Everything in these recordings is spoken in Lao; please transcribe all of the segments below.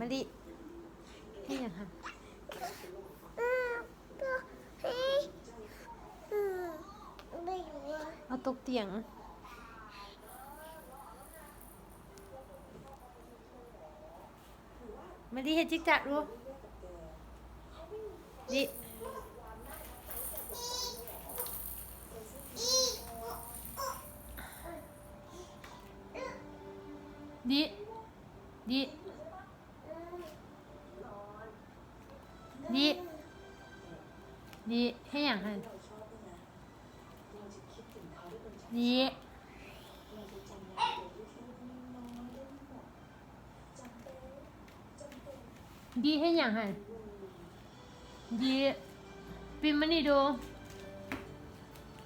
ມະລິ ເຮັດຫຍັງຫັ້ນ? ເອົາຕົກຕຽງ. ມາດີ ເຮັດຈິກຈັກດູ ດີ ດີ ດີ ດີ ດີ ເຮັດຫຍັງຫັ້ນ? ນີ້ ດີເຮັດຫຍັງຫັ້ນ? ດີ ປິ່ນມານີ້ດູ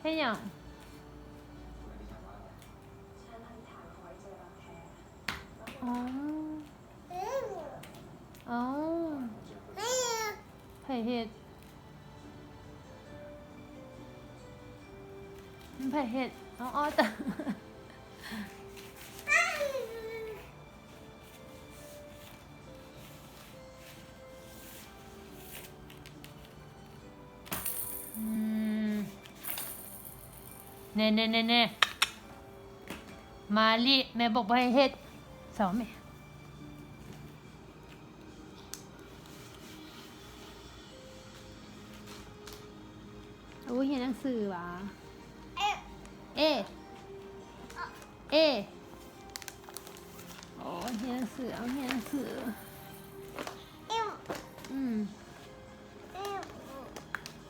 ເຮັດຫຍັງ? ອໍ ອໍ ໃຜເຮັດ? ມັນໃຜເຮັດ? ເອົາ ເອົາຕາ ອືມ ແນ່ໆໆໆ ມາລີ ແມ່ບອກບໍ່ໃຫ້ເຮັດ ສອນແມ່. ໂອ້ຍ ຮຽນໜັງສືຫວາ? ເອ ເອ ໂອ້ຍ ຮຽນໜັງສື ເອົາ ຮຽນໜັງສື ອືມ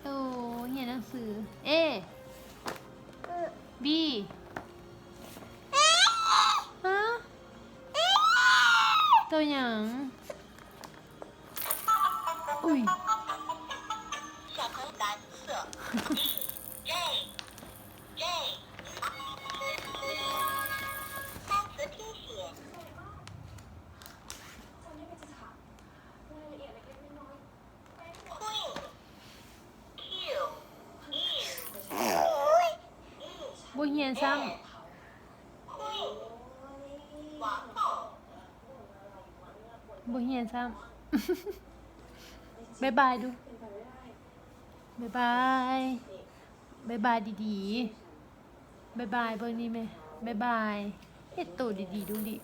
ໂອ້ຍ ຮຽນໜັງສື ເອ ບີ ຮະ? ໂຕຫຍັງ? ອຸ້ຍ ບໍ່ຮຽນຊ້ຳ ບໍ່ຮຽນຊ້ຳ ບາຍບາຍດູ ບາຍບາຍ ບາຍບາຍດີໆ ບາຍບາຍ ເບິ່ງນີ້ແມ່ ບາຍບາຍ ເຮັດໂຕດີໆດູລິ.